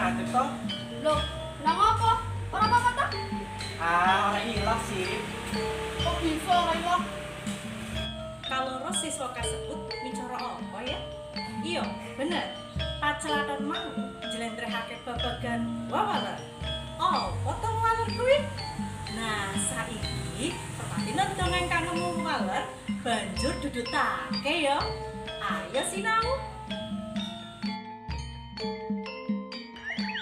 ngadeg to? Loh, nang apa? Ora apa-apa to? Ah, ora ilok sih. Kok bisa ora ilok? Kaloro siswa kasebut micara apa ya? Iya, bener. Pacelathon mau njlentrehake babagan wawaler. Oh, potong waler kuwi. Nah, saiki permatinan dongeng kang ngemu waler banjur dudutake ya. Ayo sinau.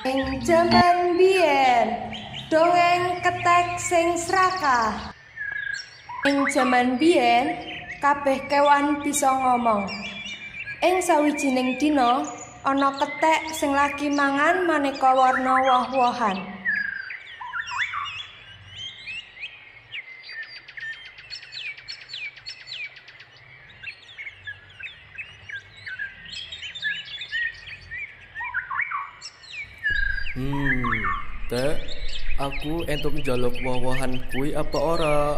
Ing jaman biyen, dongeng kethek sing srakah. Ing jaman biyen, kabeh kewan bisa ngomong. Ing sawijining dina, ana kethek sing lagi mangan maneka warna woh-wohan. Tek, aku entuk njaluk woh-wohan kuwi apa ora?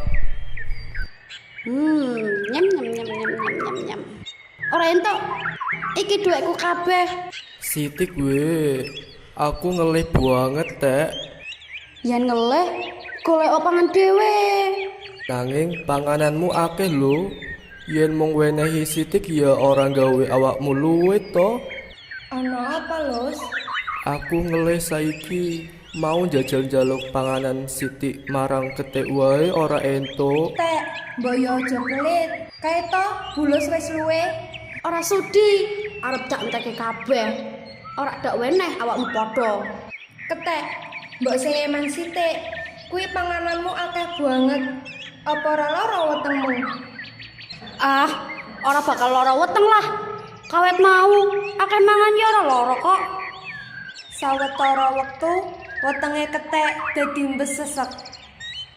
Nyam nyam nyam nyam nyam nyam nyam. Ora entuk. Iki dhuwitku kabeh. Sithik we. Aku ngelih banget, Tek. Yen ngelih, golek pangan dhewe. Nanging pangananmu akeh lho. Yen mung wenehi sithik ya ora gawe awakmu luwe to. Ana apa, Lus? Aku ngelih saiki. Mau njajal njaluk panganan sithik marang kethek wae ora entuk. Tek, mbok yo aja pelit. Kae to, bulus wis luwe. Ora sudi, arep dak enteke kabeh. Ora dak weneh awakmu padha. Kethek, mbok sing eman sithik. Kuwi pangananmu akeh banget. Apa ora lara wetengmu? Ah, ora bakal lara weteng lah. Kawet mau, akeh mangan ya ora lara kok. Sawetara wektu, wetenge kethek dadi mbesesek.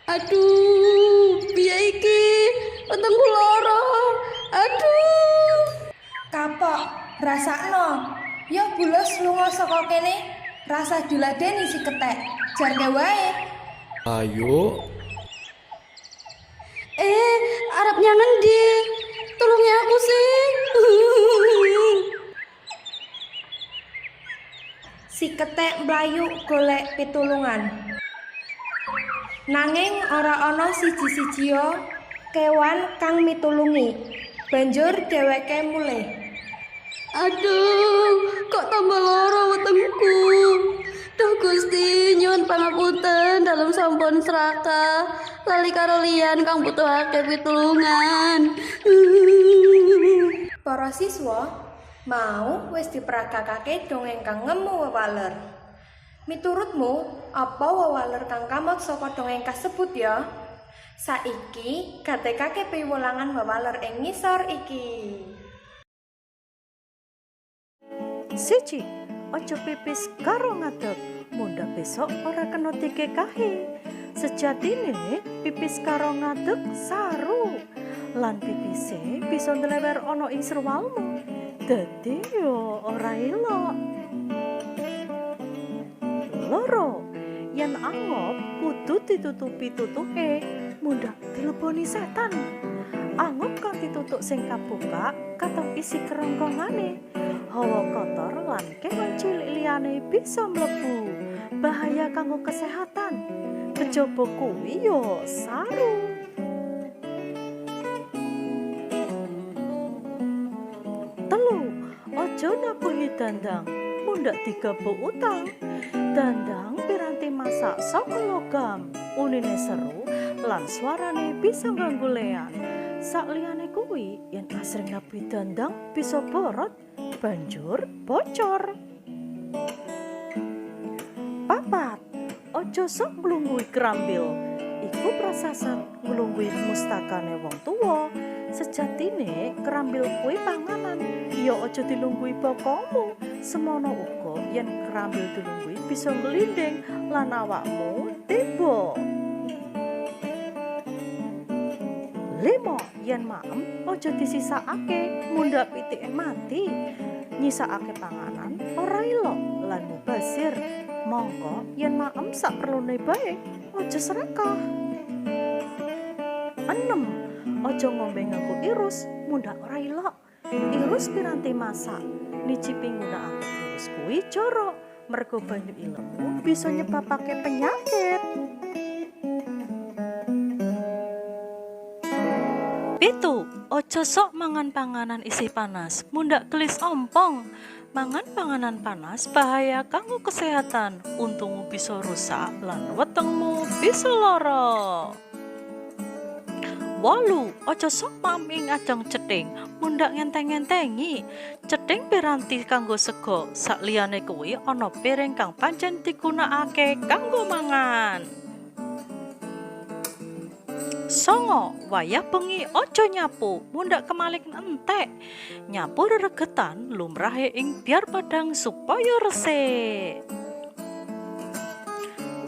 Aduh, piye iki? Wetengku lara. Aduh. Kapok, rasakno. Yo bulus lunga saka kene. Rasah diladeni si kethek. Jarke wae. Ayo. Arep nyang ngendi? Tulungi aku sih. Si kethek mlayu golek pitulungan. Nanging ora ana siji-sijiya kewan kang mitulungi. Banjur dheweke mulih. Aduh, kok tambah lara wetengku. Duh Gusti, nyuwun pangapunten dalem sampun srakah. Lali karo liyan kang butuhake pitulungan. Para siswa mau wis diperagakake dongeng kang ngemu wewaler. Miturutmu, apa wewaler kang kamot saka dongeng kasebut ya? Saiki gatekake piwulangan wewaler ing ngisor iki. Siji, aja pipis karo ngadeg, mundhak besok ora kena dikekahi. Sejatine pipis karo ngadeg saru. Lan pipise bisa ndlewer ana ing sruwalmu. Dadi yo ora elok. Loro, yen angop kudu ditutupi tutuke, mundhak dileboni setan. Angop kanthi tutuk sing kabuka katon isi kerongkongane. Hawa kotor lan kewan cilik liyane bisa mlebu. Bahaya kanggo kesehatan. Kejaba kuwi yo saru. Telu, aja nabuhi dandang, mundhak digabuk utang. Dandang piranti masak saka logam, unine seru lan suarane bisa ngganggu lean. Sakliyane kuwi, yen asring nabuhi dandang bisa borot, banjur bocor. Papat, aja sok nglungguhi krambil. Iku prasasat nglungguhi mustakane wong tuwa. Sejatine krambil kuwi panganan, ya aja dilungguhi bokomu. Semono uga yen krambil dilungguhi bisa nglinding lan awakmu tiba. Limo, yen maem aja disisakake, mundhak pitike mati. Nyisakake panganan ora ilok lan mubazir. Mongko yen maem sak perlune bae, aja serakah. 6, aja ngombe nganggo irus, mundhak ora ilok. Irus piranti masak, nicipi nggunakake irus kuwi jorok. Mergo banyu ilemu bisa nyebabake penyakit. 7. Aja sok mangan panganan isih panas, mundhak gelis ompong. Mangan panganan panas bahaya kanggo kesehatan. Untumu bisa rusak lan wetengmu bisa lara. 8. Aja sok maem ing ajang cething, mundhak ngenteng-ngentengi. Cething piranti kanggo sega, sakliyane kuwi ana piring kang pancen digunakake kanggo mangan. 9. Wayah bengi aja nyapu, mundhak kemalik entek. Nyapu reregetan lumrahe ing biar padhang supaya resik.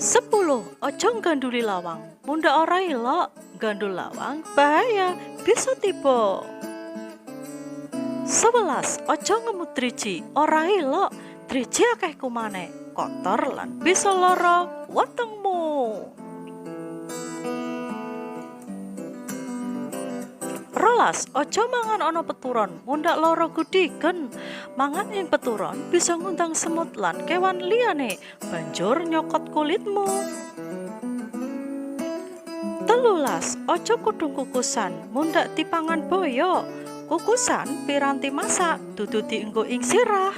10. Aja nggandhuli lawang, mundhak ora ilok. Gandhul lawang bahaya, bisa tiba. 11. Aja ngemut driji, ora ilok. Driji akeh kumane, kotor lan bisa lara wetengmu. 12. Aja mangan ana peturon, mundhak lara gudigen. Mangan ing peturon bisa ngundang semut lan kewan liyane, banjur nyokot kulitmu. 13. Aja kudung kukusan, mundhak dipangan boyo. Kukusan piranti masak, dudu dienggo ing sirah.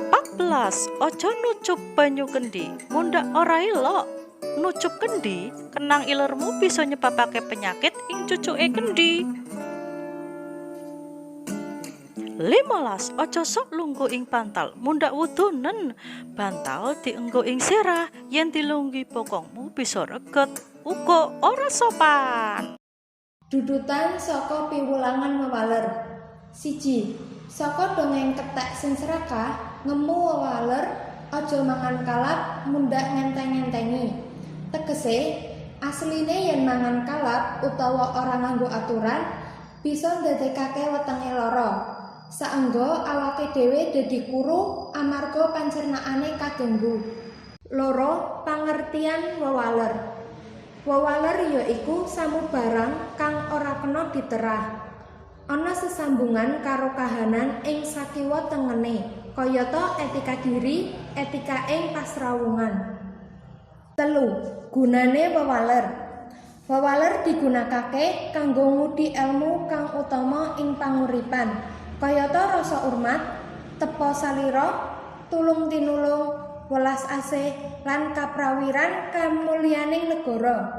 14. Aja nucup banyu kendi, mundhak ora ilok. Nucup kendi, kenang ilermu bisa nyebabake penyakit ing cucuke kendi. 15. Aja sok lungguh ing bantal, mundhak wudunen. Bantal dienggo ing sirah, yen dilungguhi bokongmu bisa reget, uga ora sopan. Dudutan saka piwulangan wewaler. 1. Saka dongeng kethek sing srakah, ngemu wewaler aja mangan kalap mundhak ngenteng-ngentengi. Tegese, asline yen mangan kalap utawa ora nganggo aturan bisa ndadekake wetenge lara. Saengga awake dhewe dadi kuru amarga pancernaane kaganggu. 2. Pangertian wewaler. Wewaler ya iku samubarang kang ora kena diterah. Ana sesambungan karo kahanan ing sakiwa tengene, kayata etika diri, etika ing pasrawungan. 3. Gunane wewaler. Wewaler digunakake kanggo ngudi elmu kang utama ing panguripan, kayata rasa urmat, tepa salira, tulung tinulung, welas asih, lan kaprawiran kamulyaning negara.